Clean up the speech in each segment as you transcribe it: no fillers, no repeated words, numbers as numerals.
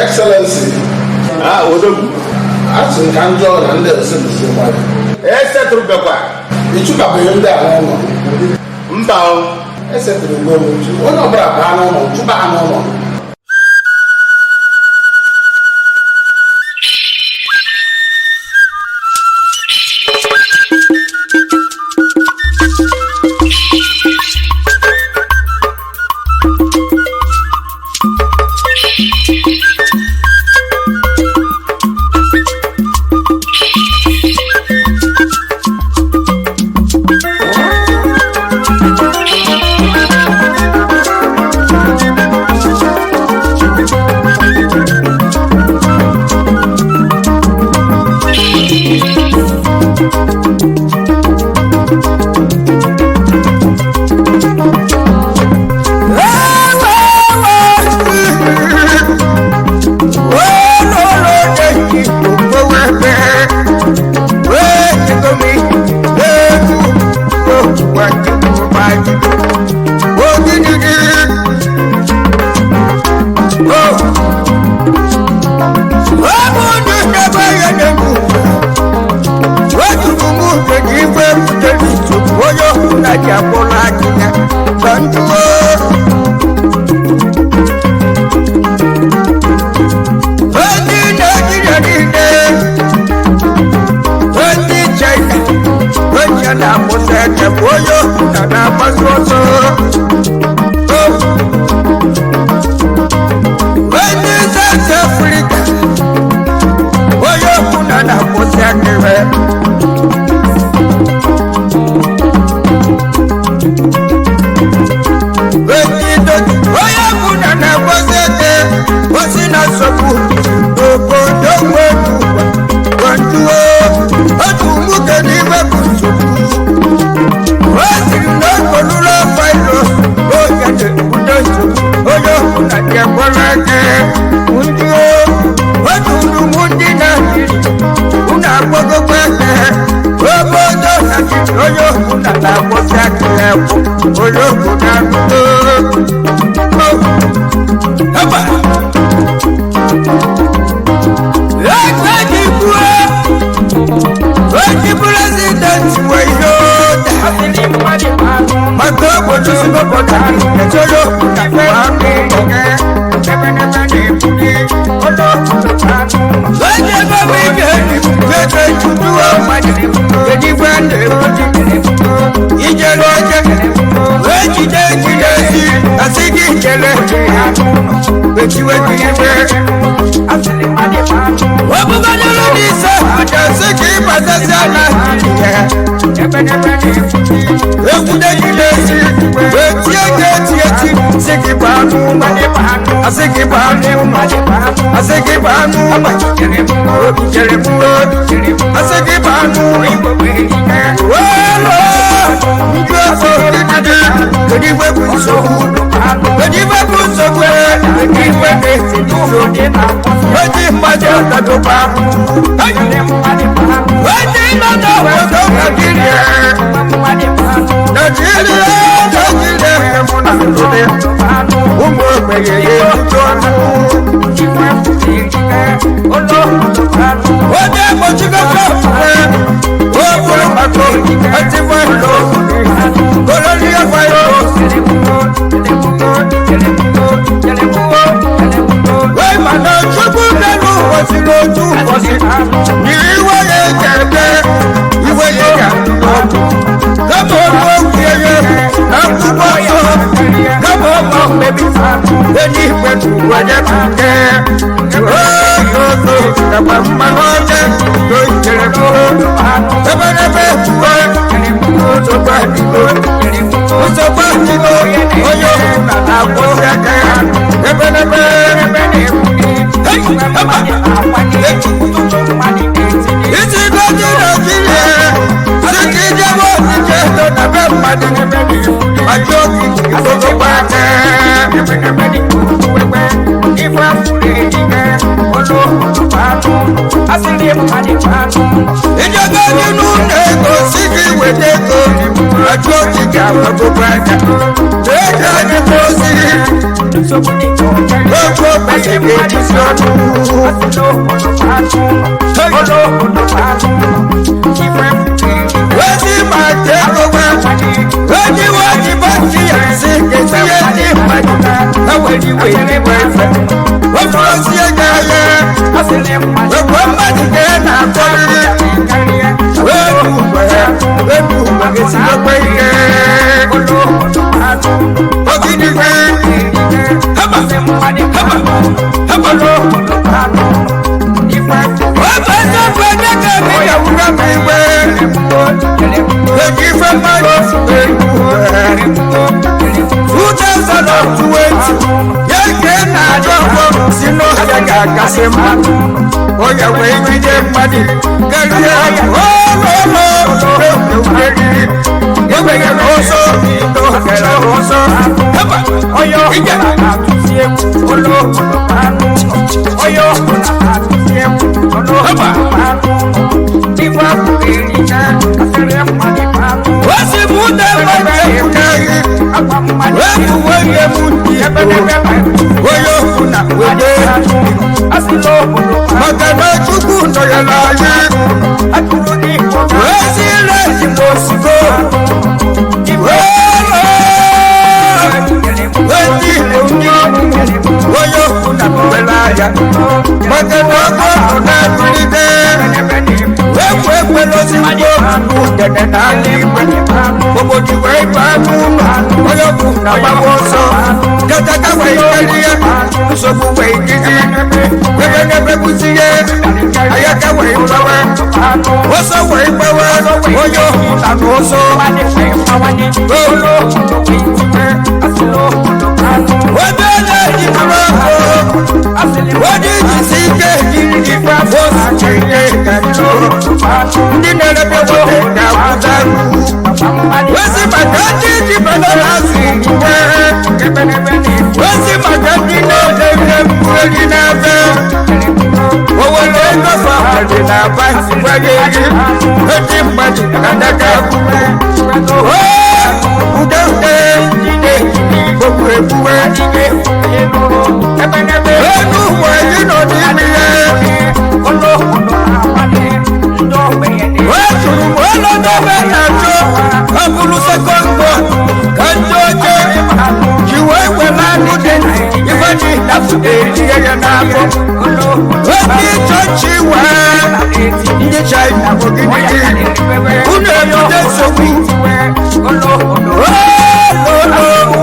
Excellency. Ah, odogwu. Asị m ka njọ na ndị esetụzikwa. Esetụrụbekwa. Ịchụbabeghị ndị a n'ụlọ? Mba o. Esetụrụ gị onwe onye ọbụla baa n'ụlọ, chụba ha n'ụlọ. Ogbenye ga-ejizi ọnụ. Wezi maka ego nwe onye iwe ji banki ya si etinye ndị mmadụ ha were iwe etigbo efe ofe ozi ego ahịa ekwe mmadụ ka ị na-akọrịrị wee ugwe ebe ugwe ga-esinyekwa ihe ogidi haba haba haba. Onye wee jide mmadụ karịa ololo enweghị ọsọ kere ọsọ haba Onye ọbụla na-atụzi egwu olóògbé anụ onye ọbụla na-atụzi egwu olóògbé anụ ife afụrụ erika asịrị mmadụ anụ. Wasi mụ na mmadụ ekwunaghị akwa mmadụ wepụ onye mụ ndị ebe n'ebe ma onye okwu na wede asịla obodo maka na Chukwu nọnyere anyị atụrụ n'ikpo wee si ire ezigbo osigo wee ndị Igbo ndị onye okwu na were anya maka na ọkụ ọkụ na-atụlite wepụ ekwelozi mgbe okwu udene n'ala igwe obodo wee baa n'ụlọ onye okwu na gbawa ọsọ kẹtẹkẹ wee kelie nsogbu wee gidi ebe n'ebe kwụsịghị ayaka wee gbawe ọsọ wee gbawe onye okwu na n'ụsọ ebe na-ejikọrọ ọkụ onye ijisi ike jiri ife afọ ihe ka njọ ndị na-erebe nwoke ga-akwụta wezi maka ndị ji banana azụ uwe wezi maka ndị na-ede ihe mkpụrụ n'ebe owere ego fọdụrụ na banki gwaghị eri ndị mmadụ na-adaka ude ude okwu ekwuwe elu ụwa anyị nọ n'ime ya wee tụrụ m ọnọdụ na-achọ ọ bụrụ sekọnd bọd ka ndị oche ji wee were anụ dị ife dị eri ya n'afọ ndị chọọchị wee ndị China bụ gịnị unu ebute nsogbu ololo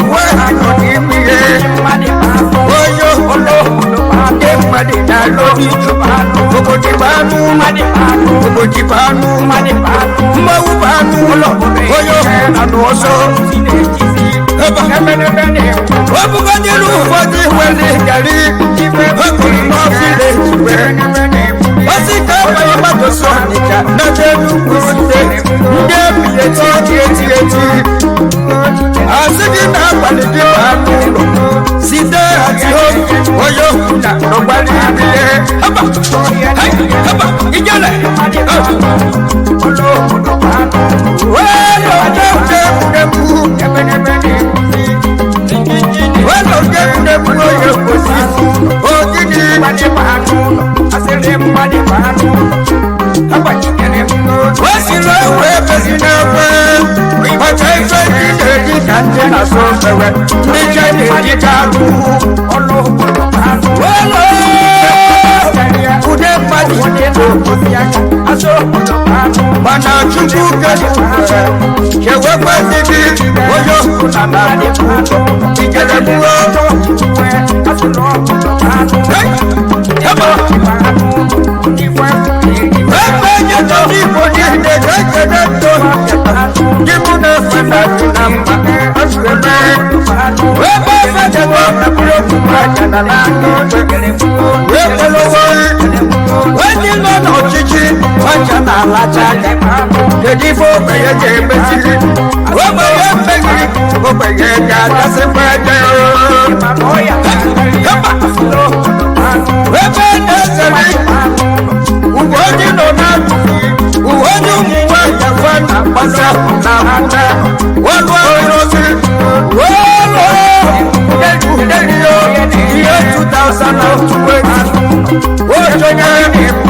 uwe ha nọ n'ime ihe onye ndị mmadụ na-alụ obodo bụ anụ obodo bụ anụ mmanwụ bụ anụ ụlọ onye anụ ọsọ ọ bụgodịrị ụfọdụ nwere gari ọkụrụ n'ọfịs osi ka abalị mmadụ so Ọnịcha na Enugwu steeti ndị ebiri eti eti eti eti asị gị na abalị gị bụ anụ ụlọ site ati onye okwu na nọgbara ibi ihe haba hai haba ijele Mana Chukwu kere chewekwa ndị gị onye ọbụla na-adị ijere gbuo. Ebe nyeta n'Igbo niile ka ekele ndo ndị mụ na-efe na dị na mma azụ eme. Ebe efe debe mkpụrụ okwu aja na n'aka wee kwelowe onye nọ n'ọchịchị ọcha na-alacha anya. Kedu ife ogbenye ga-emeziri? Ogbenye mmeghị ogbenye ga-adasịkwa ede. Ebe na-esere uwe onye nọ n'akụkụ uwe onye ụmụ nwaanyị afọ na-agbasa na akwụna ọnụ ọrụzi ihe 2000. asa na otu eti. Otu onye